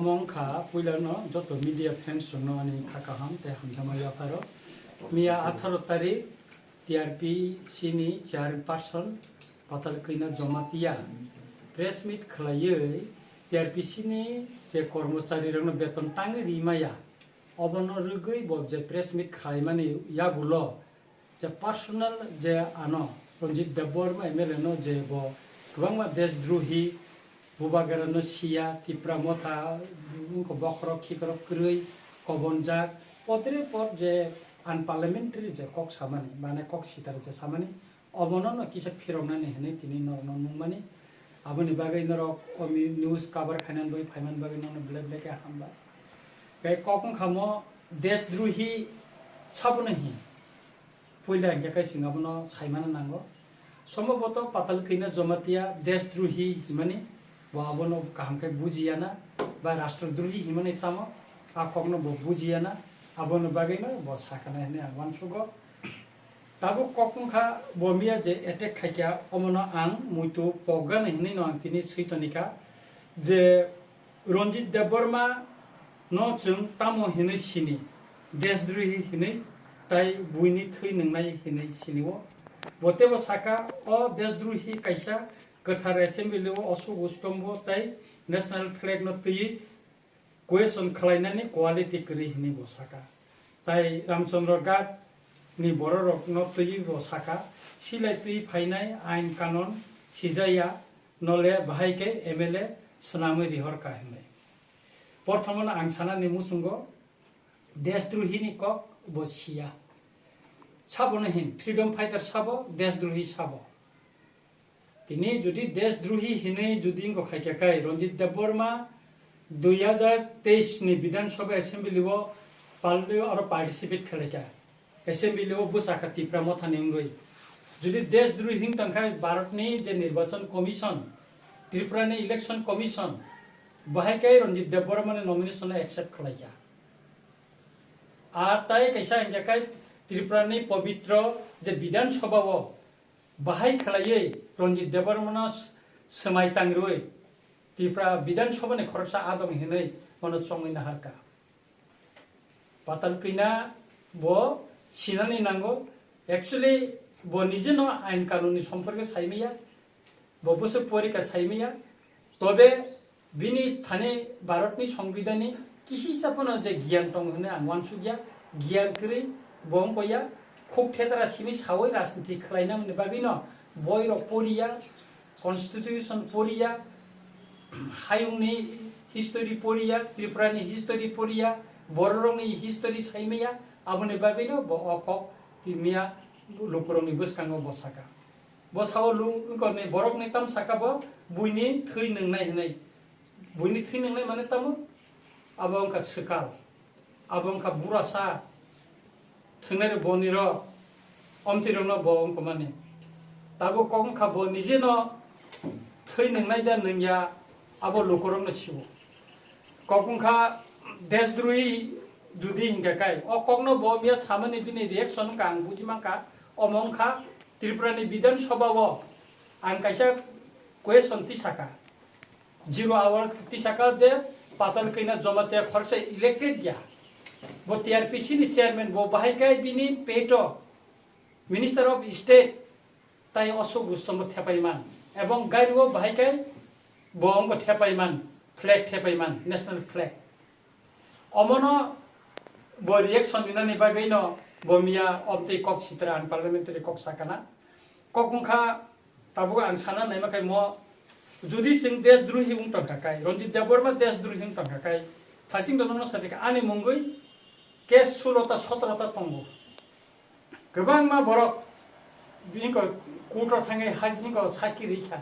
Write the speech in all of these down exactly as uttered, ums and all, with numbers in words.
Omo wngkha puilano joto media friends rokno ani kha kaham tei hamjakma yapharo. Miya atharo tarik T R P C ni chairperson Patal Kina Jamatia press meet khlaiwi T R P C ni je kormochari rokno beton tangwi ri maya, obono rwgwi bo je press meet khlaimani yagulo je personal je ano Ranjit Debbarma M L A no je bo kwbangma deshdrohi, Bubagra no siya, Tipra Motha, wngkha bokhorok khikrok kwrwi, kobonjak, potre por je unparliamentary je kok samani, mane kok sitar je samani, obono no kisa phiroknani hinwi tini norokno nukmani. Aboni bagwi norok o mi-, news cover khainani bagwi phaimani bagwi norokno belai belai khe hambai. Tei kok wngkha mo deshdrohi sabono hin. Puila hingkhe khe chwng abono saimano nango. Somboboto Patal Kina Jamatia deshdrohi hinmani bo abono kaham khe bujiyana ba rastrodrohi hinmani tamo a kokno bo bujiyana, aboni bagwino bo sakana hinwi ang uansugo. Tabuk kok wngkha bo miya je attack khaikha, omono ang muitu pokgana hinwi no ang tini swi tonikha je Ranjit Debbarma no chwng tamo hinwi sini, deshdrohi hinwi, tai buini thwi nwngnai hinwi sinio. Bo teibo saka, o deshdrohi kaisa kwthar assembly o Ashok Ustombo tai national flag no twiwi question khlainani quality kwrwi hinwi bo saka. Tai Ramchandra Ghat ni bororokno twiwi bo saka, silai twi phainai ain kanon sijaya, nole bahai khe M L A swnamwi rihorkha hinwi. Porthomono ang sanani muchungo deshdrohini kok bo siya. Sabono hin freedom fighter sabo, deshdrohi sabo. Tini jodi deshdrohi hinwi jodi wngkha khaikha khai Ranjit Debbarma dui hajar teis ni Bidhan Sabha Assembly o palwi aro participate khlaikha. Assembly o bwsakha Tipra Mothani wngwi. Jodi deshdrohi wng tongkha Bharatni je Nirbachan Commission, Tripurani Election Commission, bahai khe Ranjit Debbarmani nomination no accept khlaikha. Ar tai kaisa hingkha khe Tripurani pobitro je Bidhan Sabha o bahai khlaiwi Ranjit Debbarmano s-, swmai tangrwi Tripura Bidhan Sabha ni khoroksa adong hinwi bono chongwi naharkha. Patal Kina bo sinani nango. Actually, bo nijeno ain kanunni somporke saimaya, bo bwswk porikha saimaya. Tobe bini thani Bharatni Songbidanni kisisa phano je giyan tongo hinwi ang uansukya. Giyan kwrwi bo wngkha ya, khuk thetra simi sawi rajniti khlainani bagwino boirok poriya, constitution poriya, hayungni history poriya, Tripurani history poriya, bororokni history saimaya, aboni bagwino bo o kok timiya lukurokni bwskango bo saka. Bo sao lu-, wngkha ni borokni tam saka bo buini thwi nwngnai hinwi. Buini thwi nwngnai mane tamo? Abo wngkha swkal. Abo wngkha burasa. Thwngnairok bonirok, omtwirokno bo wngkha mani. Tabuk kok wngkha bo nijeno thwi nwngnai da nwngya, abo lukurokno siwo. Kok wngkha deshdrohi jodi hingkha kai. O kokno bo miya samani bini reaction wngkha, ang buji mankha. Omo wngkha Tripurani Bidhan Sabha o ang kaisa question tisaka. Zero hour tisaka je Patal Kina Jamatia khoroksa elected ya. Bo T R P C ni chairman, bo bahai kai bini peto Minister of State tai Ashok Rustom bo thepai man. Ebong gari o bahai kai bo wngbo thepai man, flag thepai man, national flag. Omono bo reaction rinani bagwino bo miya omtwi kok sitra unparliamentary kok sakana. Kok wngkha tabuk ang sana naima khai mo, jodi chwng deshdrohi wng tongkha kai, Ranjit Debbarma deshdrohi wng tongkha kai, thasing dono no sadik ani mungwi case sulo ta sotro ta tongo. Kwbangma borok bini ko court o thangwi hajini ko sakhi rikha.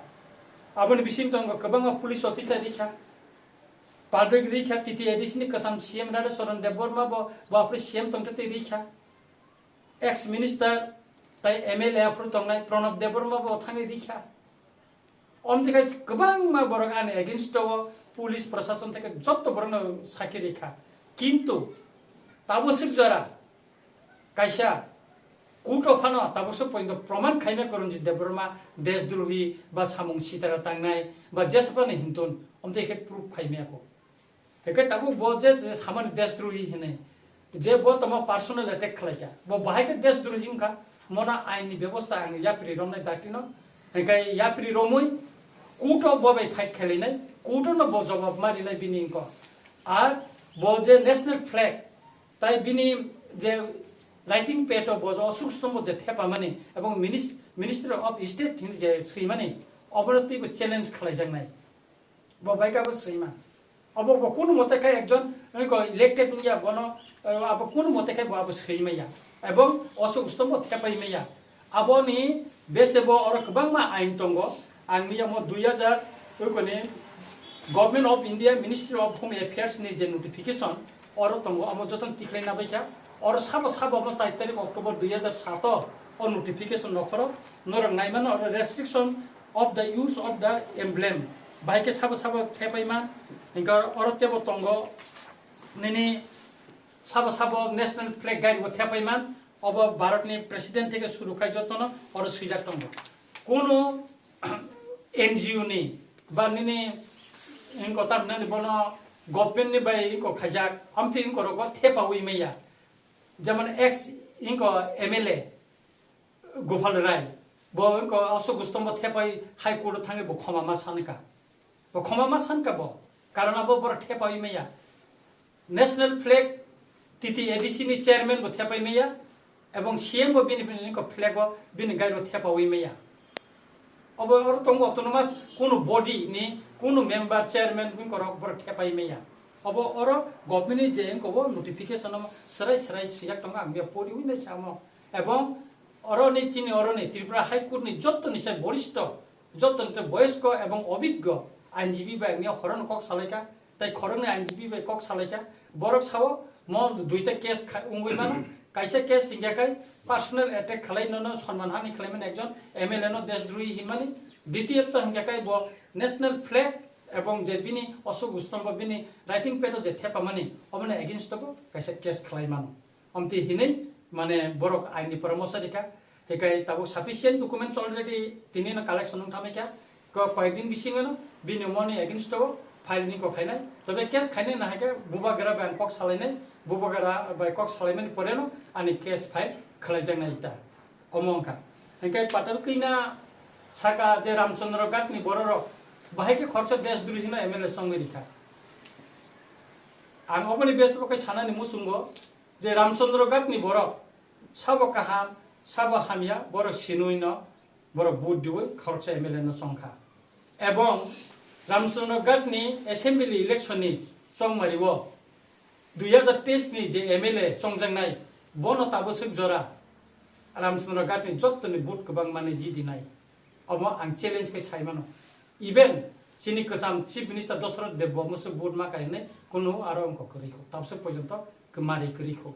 Aboni bising tongo kwbangma police officer rikha. Public rikha, T T A D C ni kwcham C M Radha Charan Debbarma bo, bo aphuru C M tongtwi rikha. Ex minister tai M L A aphuru tongnai Pranab Debbarma bo thangwi rikha. Omtwi khai kwbangma borok ani against o police prosason theke jotto borokno sakhi rikha. Kintu tabuk swk jora kaisa court o phano tabuk swk pointo proman khaimya Ranjit Debbarma deshdrohi ba samung sitara tangnai ba jesphano hintun omtwi khe proof khaimya ko. Hwnkhe tabuk bo je, je samani deshdrohi hinwi, je bo tamo personal attack khlaikha, bo bahai khe deshdrohi wngkha, mono ain ni bebosta ang yapri romnai dakti no, hwnkhe yapri romwi court o bo bai fight khlainai, court o no bo jobab marinai bini wngkha. Ar bo je national flag, tai bini je writing pad o bo je Ashok Stombo je thepamani ebong minis-, Ministry of State hinwi je swimani, obono teibo challenge khlaijaknai. Bo bai khe abo swima. Abo bo kunu mote khe ekjon, wngkha, elected wngya, bono, eh, abo kunu mote khe bo abo swimaya. Ebong Ashok Stombo thepaimaya. Aboni bese bo oro kwbangma ain tongo. Ang ni omo dui hajar, wngkha ni Government of India, Ministry of Home Affairs ni je notification, oro tongo, omo jotono tikhlai na baikha. Oro sabo sabo omo char tarik October dui hajar sato o notification nokhoro norok naimano, oro restriction of the use of the emblem. Bahai khe sabo sabo thepaima, hingkha oro tebo tongo nini sabo sabo national flag gari bo thepaima, obo Bharat ni president theke suru khai jotono oro swijak tongo. Kunu N G O ni ba nini wngkha tamhinani bono government ni bai wngkha khaijak, amtwi wngkha rogo thepawi maya. Jemon ex wngkha M L A Gopal Rai, bo wngkha Ashok Stombo thepai High Court o thangwi bo khoma ma sankha. Bo khoma ma sankha bo, karon abo borok thepawi maya. National flag T T A D C ni chairman bo thepai maya, ebong C M bo bini, bini ko flag o bini gairo thepawi maya. Obo oro tongo autonomous, kunu body ni kunu member, chairman bini korok borok thepai maya. Obo oro government ni je wngkha bo notification o srai srai swijak tongo, ang bia poriwi nai samo. Ebong oro ni chini oro ni Tripura High Court ni joto ni sai boristo, joto ni boyosko ebong obiggo ainjibi bai ang bia horono kok salaikha. Tai khoroknwi ainjibi bai kok salaikha. Borok sao mo duita case kha-, wngwi mano. Kaisa case hingkha khai personal attack khlai nono sonman hani khlaimani ekjon M L A no deshdrohi hinmani. Ditiyotto hingkha khai bo national flag ebong je bini Ashok Stombo bini writing pad o je thepamani obono against o bo kaisa case khlai mano. Amtwi hinwi mane borok aini poramoso rikha, hikai tabuk sufficient documents already tini no collection wng thamai kha, ko koyek din bisingo no bini moni against o file ni kok khainai, tobe case khainai na haikhe bubagra bai ang kok salainai, bubagra bai kok salaimani pore no ani case file khlaijaknai ta. Omo wngkha. Hikai Patal Kanya saka je Ramchandra Ghat ni bororok bahai khe khoroksa deshdrohi no M L A chongwi rikha. Ang oboni bes bo khe sanani muchungo, je Ramchandra Ghat ni borok sabo kaham, sabo hamya, borok sinui no, borok vote diwi khoroksa M L A no chongkha. Ebong Ramchandra Ghat ni assembly election ni chongmari o dui hajar teis ni je M L A chongjaknai, bono tabuk swk jora Ramchandra Ghat ni jottoni vote kwbang mani jidinai. Omo ang challenge khe sai mano. Even chini kwcham Chief Minister Dosroth Deb bo musu vote ma kainai, kunu aro wngkha kwrwi kho. Tabswk porjonto kwmari kwrwi kho.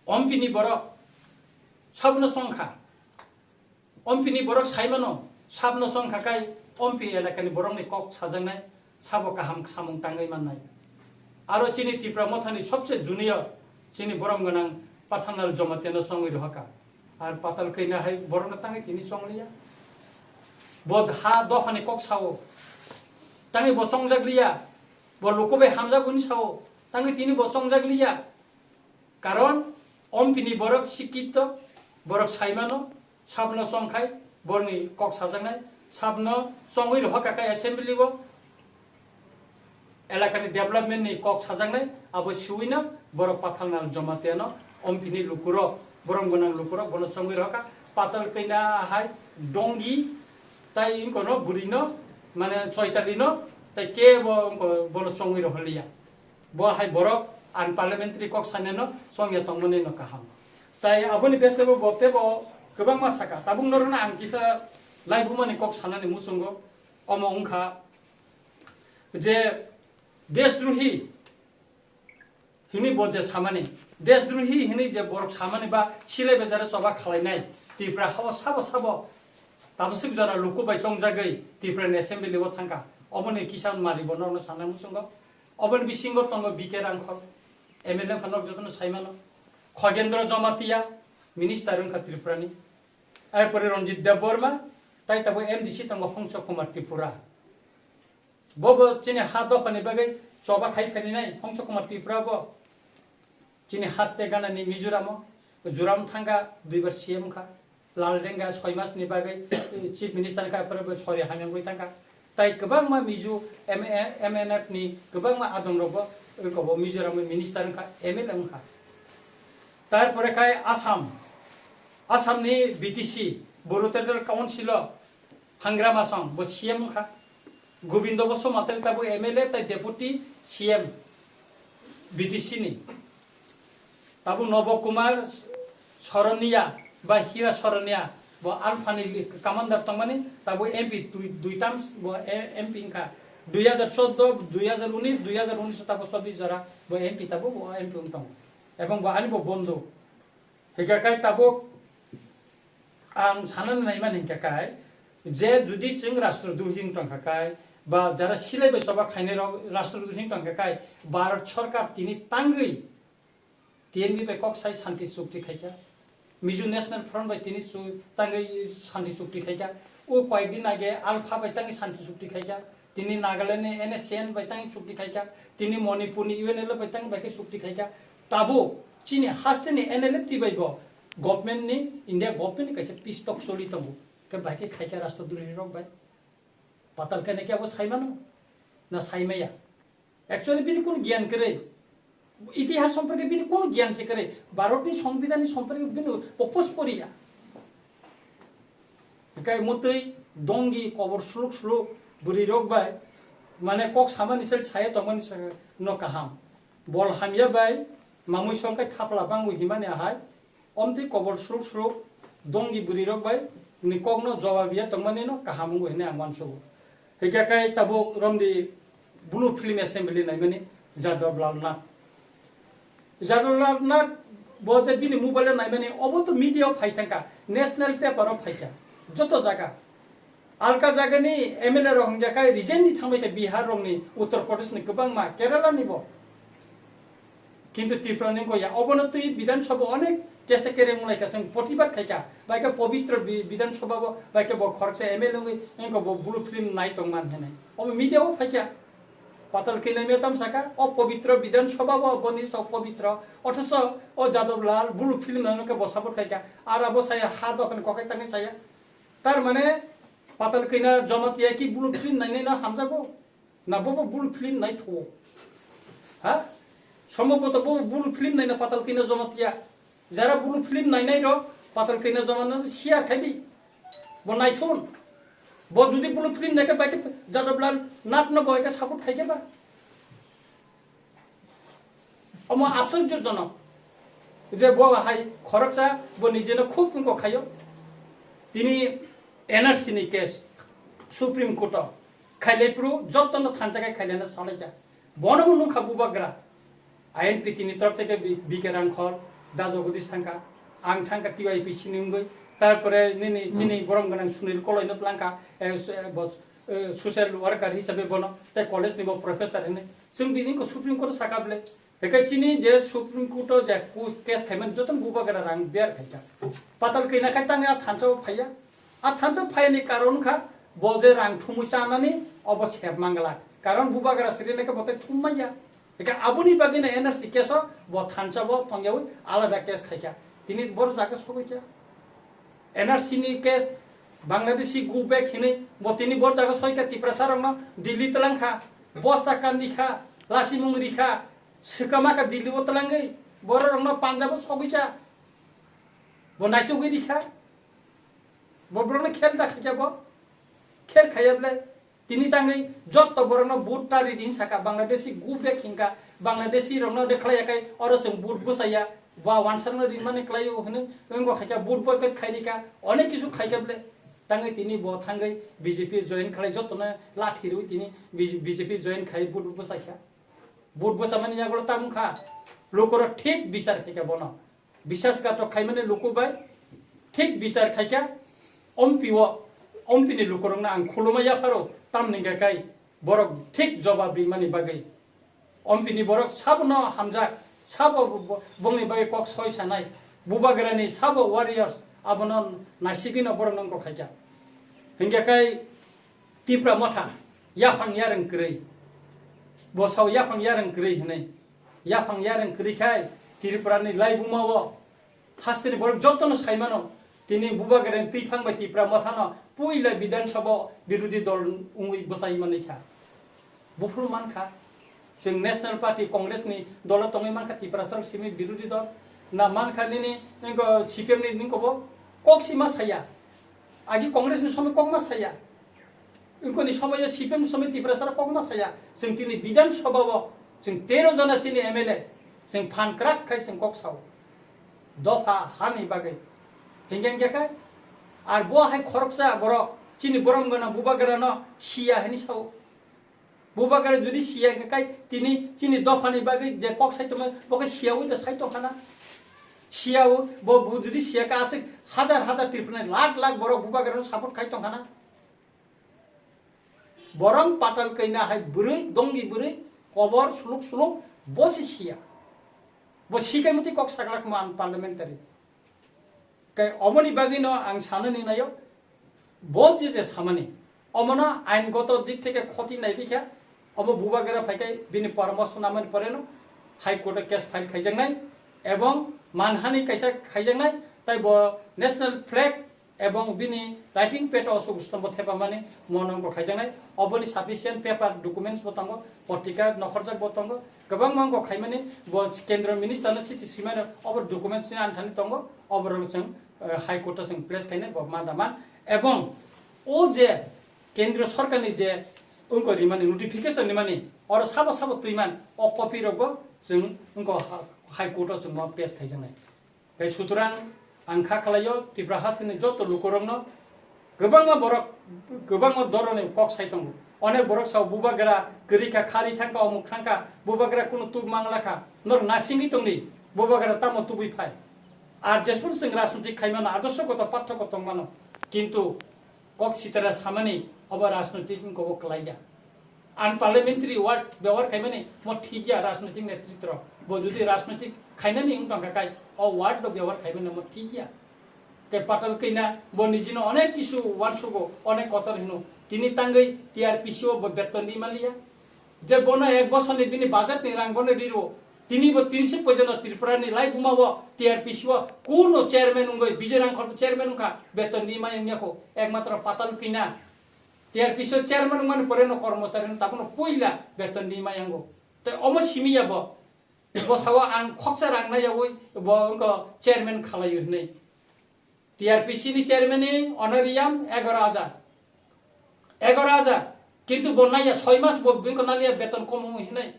Ompini borok sabno chongkha. Ompini borok sai mano, sabno chongkha kai, ompi elakani borokni kok sajaknai, sabo kaham samung tangwi mannai. Aro chini Tipra Mothani sobse junior, chini borom gwnang Pathanlal Jamatia no chongwi rohakha. Ar Patal Kanya hai borokno tangwi tini chongliya. Bo ha dophani kok sao. Tangwi bo chongjak liya. Bo luku bai hamjak hwnwi sao. Tangwi tini bo chongjak liya. Karon ompini borok sikito, borok sai mano, sabno chongkhai, borni kok sajaknai, sabno chongwi rohakha kai assembly o. Elakani development ni kok sajaknai, abo siwino borok Pathanlal Jamatia no, ompini lukurok, borom gwnang lukurok, bono chongwi rohakha, Patal Kanya hai Dongi, tai wngkono bwrwi no, mane Choitali no, tai kebo wngko bono chongwi rohorliya. Bo hai borok unparliamentary kok saneno chongya tongmani no kaham. Tai aboni besebo bo tebo kwbangma saka, tabuk norokno ang kisa laibumani kok sanani muchungo, omo wngkha je deshdrohi hinwi bo je samani, deshdrohi hinwi je borok samani ba silai bejare choba khalainai, Tripura hao sabo sabo tabaswk jora luku bai chongjagwi Tripura ni assembly o thangkha, oboni kisa mari bo norokno sanai muchungo. Oboni bisingo tongo B K Rangkhol, M L A wngkha norok jotono saimano, Khogendra Jamatia, minister wngkha Tripura ni, erpore Ranjit Debbarma, tai tabuk M D C tongo Hongso Kumar Tripura. Bobo chini ha dophani bagwi Choba khai phainai Phongsa Kumar Tripura bo chini haste ganani Mizoram o, Joram thangkha duibar C M kha, Laldenga soi mas ni bagwi Chief Minister kha, pore bo sori hamyangwi thangkha. Tai kwbangma Mizo M N F ni kwbangma adong rok bo, bo Mizoram o minister wngkha, M L A wngkha. Tarpore khai Assam, Assam ni B T C, Bru Territorial Council o Hangrama Song bo C M wngkha. Gobindo Basumatary tabuk M L A tai Deputy C M B T C ni. Tabuk Nobo Kumar Soronia ba Hira Soronia bo Alpha ni commander tongmani, tabuk M P dui, dui terms bo M P wngkha. Dui hazar chordo, dui hazar unis, dui hazar unis tabuk chobbish jora bo M P tabuk bo M P wng tongo. Ebong bo ani bo bondhu. Hingkha khe tabuk ang sanani naimani hingkha khe, je judi chwng rastrodrohi wng tongkha khe, ba jara silai bai choba khainai rok rastrodrohi wng tongkha khe, Bharat Sarkar tini tangwi T N V bai kok sai shanti chukti khaikha, Mizo National Front bai tini chu-, tangwi shanti chukti khaikha, o koyek din age Alpha bai tangwi shanti chukti khaikha, tini Nagaland ni N S C N bai tangwi chukti khaikha, tini Manipur ni U N L F bai tangwi bai khe chukti khaikha, tabuk chini haste ni N L F T bai bo government ni, India government ni kaisa peace talk choli tongo, khe bai khe khaikha rastrodrohi rok bai. Patal Kaina khe abo saimano na saimaya? Actually bini kun gyan kwrwi, itihas somporke bini kun gyan se kwrwi, Bharat ni songbidhan ni somporke bini popos poriya. Hikai mutwi dongi kobor suluk suluk bwrwi rok bai, mane kok samani sel saya tongmani saka no kaham. Bol hamya bai mamui songkai thapla bangu himani ahai, omtwi kobor suluk suluk dongi bwrwi rok bai ni kok no jobab ya tongmani no kaham wngo hinwi ang uansugo. Hingkhe khe tabuk romdi Blue Film Assembly naimani Jadab Lal Nath. Jadab Lal Nath bo je bini mobile o naimani, obo to media o phai thangkha, national paper o phaikha, joto jaga. Alka jagani M L A rok hingkha khe resign ni thangbai kha Bihar rokni, Uttar Pradesh ni kwbangma, Kerala ni bo. Kintu Tripura ni wngkha ya, obono twi Bidhan Sabha onek kesa kereng wnglaikha, chwng protibad khaikha, bai khe Pabitra Bi-, Bidhan Sabha bo, bai khe bo khoroksa M L A wngwi wngkha bo blue film nai tongman hinwi. Obo media o phaikha, Patal Kaina mia tam saka, o Pabitra Bidhan Sabha bo boni sok Pabitra, othoso o Jadab Lal blue film naino khe bo support khaikha, ar abo saya ha dokhani kokai tangwi saya. Tar mane Patal Kaina Jamatia ki blue film nainai no hamjago? Na bobo blue film nai thuo? Ha? Sombhoboto bobo blue film naina Patal Kaina Jamatia. Jara blue film nainai rok Patal Kaina Jamatia no share khai di. Bo naithun. Bo judi blue film naikhe bai khe Jadab Lal Nath no bo eke support khaikhe ba. Omo aschorjojonok je bo hai khoroksa bo nijeno khub wngkha khaio. Tini N R C ni case Supreme Court o khailai phuru jotono thansa khai khailaina salaikha. Bono bo nukha bubagra. I N P T ni torop theke B-, B K Rangkhol, Da Jagadish thangkha, ang thangkha T Y P C ni wngwi, tarpore nini chini borom gwnang Sunil Koloi no tlangkha, eh, s-, eh, bo, eh, social worker hisabe bono, tei college ni bo professor hinwi. Chwng bini ko Supreme Court o saka bwle. Hinkhe chini je Supreme Court o je kus-, case khaimani jotono bubagra rang ber khaikha. Patal Kaina khai tangwi a thansa o phaiya. A thansa phaiyani karon kha bo je rang thumwi chanani obo sep manglak. Karon bubagra siri naikhe bo tei thum manya. Eka aboni bagwi no N R C case o bo thansa bo tongyawi alada case khaikha. Tini bor jaga sogwi cha. N R C ni case Bangladeshi go back hinwi bo tini bor jaga soikha Tiprasa rokno Delhi twlang kha, bosta kandi kha, lasimung ri kha, swkama kha Delhi o twlangwi borok rokno Punjab o sogwi cha. Bo naitugwi ri kha. Bo borokno khel da khaikha bo. Khel khaiya bwle. Tini tangwi jotto borokno vote ta ri di saka, Bangladeshi go back hinkha, Bangladeshi rokno de khlaiya kai oro chwng vote bwsaya, ba wansarno rinmani khlaio hwnwi wngkha khaikha, vote boycott khai rikha, onek kisu khaikha bwle. Tangwi tini bo thangwi B J P join khlai, jottono lathi rwi tini B J P join khai vote bwsaikha. Vote bwsamani yagulo tamo kha, lukurok thik bichar khaikha bono. Bisasghatok khaimani luku bai thik bichar khaikha, ompi o, ompi ni lukurokno ang khuluma yapharo, tamni hwnkha khe borok thik jobab rimani bagwi. Ompi ni borok sabono hamjak, sabo bo-, bo-, bongni bagwi kok soi sanai, bubagrani sabo warriors, abono naisigwino borokno wngkha khaikha. Hwnkha khe Tipra Motha yaphang yarwng kwrwi. Bo sao yaphang yareng kwrwi hwnwi. Yaphang yareng kwrwi khai Tripura ni laibuma o hasteni borok jotono sai mano. Tini Bubagra ni twiphang bai Tipra Mothano puila Bidhan Sabha o birodhi dol wngwi bwchai manwi kha. Buphuru mankha, chwng National Party Congress ni dolo tongwi mankha Tiprasa rok simi birodhi dol. Na mankha nini wngkha C P M ni wngkha bo kok si ma saya. Agi Congress ni somoi kok ma saya. Wngkha ni somoi o C P M ni somoi Tiprasa rok kok ma saya. Chwng tini Bidhan Sabha o chwng tero jona chini M L A chwng phan kwrak khai chwng kok sao. Dopha hani bagwi. Hingke hingke khe ar bo hai khoroksa borok chini borom gana Bubagra no siya hini sao. Bubagra jodi siya hingke kai tini chini dopha ni bagwi je kok sai tongma bo khe siya ui da sai tongkhana. Siya u bo bu jodi siya ka asik hajar hajar Tripura ni lakh lakh borok Bubagra no support khai tongkhana. Borok patal kaina hai bwrwi, dongi bwrwi, kobor suluk suluk, bo se siya. Bo sikai muti kok saglak ma ang parliamentary. Kai omoni bagwi no ang sanani nayo, bo je je samani, omono ain goto dik theke khoti nai bikha, omo Bubagra phaikai bini poramorso namani pore no High Court o case file khaijaknai, ebong manhani kaisa khaijaknai, tai bo national flag ebong bini writing pad o aswk stombo thepamani monongko khaijaknai. Oboni sufficient paper documents bo tongo, potrika nokhorjak bo tongo, kwbangma wngkok khaimani bo kendra minister no chiti simano obo documents ni anthani tongo, oborok chwng, eh, High Court o chwng place khainai bo ma da man. Ebong o je kendra sorkar ni je wngkok rimani notification rimani oro sabo sabo twiman o copy rok bo chwng wngkok ha-, High Court o chwng bo pass khaijaknai. Tei sutrang ang kha khlaio Tripura hasteni joto lukurokno, kwbangma borok, kwbangma doroni kok sai tongo. Onek borok sao Bubagra kwrwi kha, kharwi thangkha, omuk thangkha, Bubagra kunu tub mangla kha. Norok nasingwi tongdi, Bubagra tamo tubui phai. Ar jesphano chwng rajnitik khaimano, adorshogoto pathoko tongmano. Kintu kok sitara samani obo rajnitik wngkha, obo kwlaiya. Unparliamentary word byabohar khaimani mo thik ya rajnitik netritro. Bo jodi rajnitik khainani wng tongkha kai o word do byabohar khaimani mo thik ya. Te patal kina bo nijino onek kisu wansugo, onek kotor hino. Tini tangwi T R P C o bo beton ni maliya. Je bono ek bosor ni bini budget ni rang bono riro. Tini bo tinsi pojono Tripura ni laibuma bo T R P C o kuno chairman wngoi, Bijoy Rangkhol bo chairman wngkha, beton ni mayung yako, ekmatro patal kina. T R P C o chairman wngmani pore no kormochari no tabukno puila beton ni mayango. Tei omo simi ya bo. Bo sao ang khoksa rang na yawi bo wngkha chairman khalaiwi hinui. T R P C ni chairman ni honorarium egaro hajar. Egaro hajar. Kintu bo naiya soi mas bo bini ko naliya beton kom wng hinui.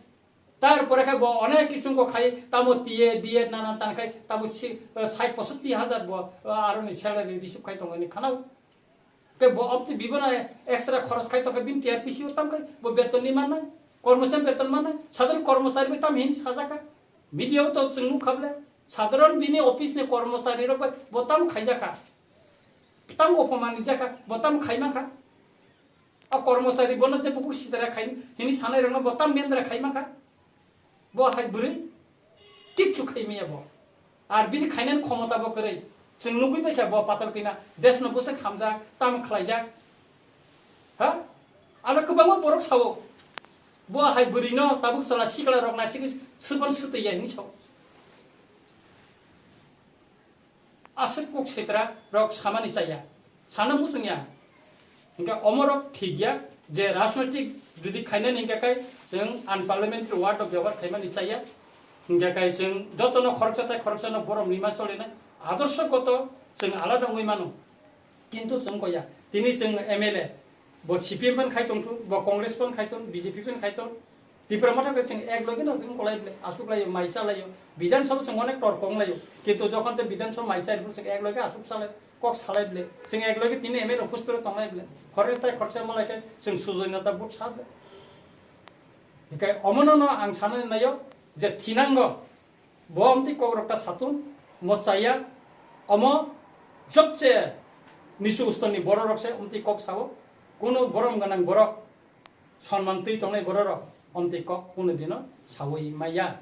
Tar pore khe bo onek kisu ko khai tamo T A, D A nana tan khai tamo si, eh, sait posotti hajar bo, eh, aroni salary receive khai tongoni khanao. Ke bo amtwi bibana extra khoros khai tongkha bini T R P C o tam khai bo beton ni mannai, kormochari beton mannai, sadharon kormochari bai tam hin sajaka. Media o to chwng nukha ble, sadharon bini office ni kormochari rok bai bo tam khaijakha, tam opomani jakha, bo tam khaimakha. A kormochari bono je buku sitara khai hini sanai rokno bo tam mendra khaimakha. Bo hai bwrwi kichu khaimaya bo. Ar bini khainani khomota bo kwrwi. Chwng nugwi paikha bo patal kina desno bwswk hamjak, tam khlaijak. Ha? Ano kwbangma borok sao. Bo hai bwrwino tabuk chwla sikla rok naisingwi swpan swtwi ya hinwi sao. Aswk kok sitra rok samani chaya, sana muchung ya. Hingke omorok thik ya je rajnoitik jodi khainani hingke kai chwng unparliamentary word rok byabohar khaimani chaya. Hingke kai chwng jotono khoroksa tai khoroksano borom rima solinai adorshogoto chwng alada wngwi mano. Kintu chwng koya tini chwng M L A bo C P M phan khai tongthun, bo Congress phan khai tong, B J P phan khai tong. Tipra Motha khe chwng ek loge no wng kolai ble, aswk laio, mai cha laio, Bidhan Sabha chwng onek tor kong laio, kintu jokhon tei Bidhan Sabha mai cha rwphuru chwng ek loge aswk salai, kok salai ble, chwng ek loge tini M L A upostito tonglai ble, khoroksa tai khoroksa malai khe chwng sujoinata vote sa ble. Hikai omono no ang sanani naio je thinango bo omtwi kok rok ta satung mo chaya, omo jobse nisu ustorni borok rok se omtwi kok sao, kunu borom gwnang borok Sonman twi tongnai bororok omtwi kok kunu dino saui maya.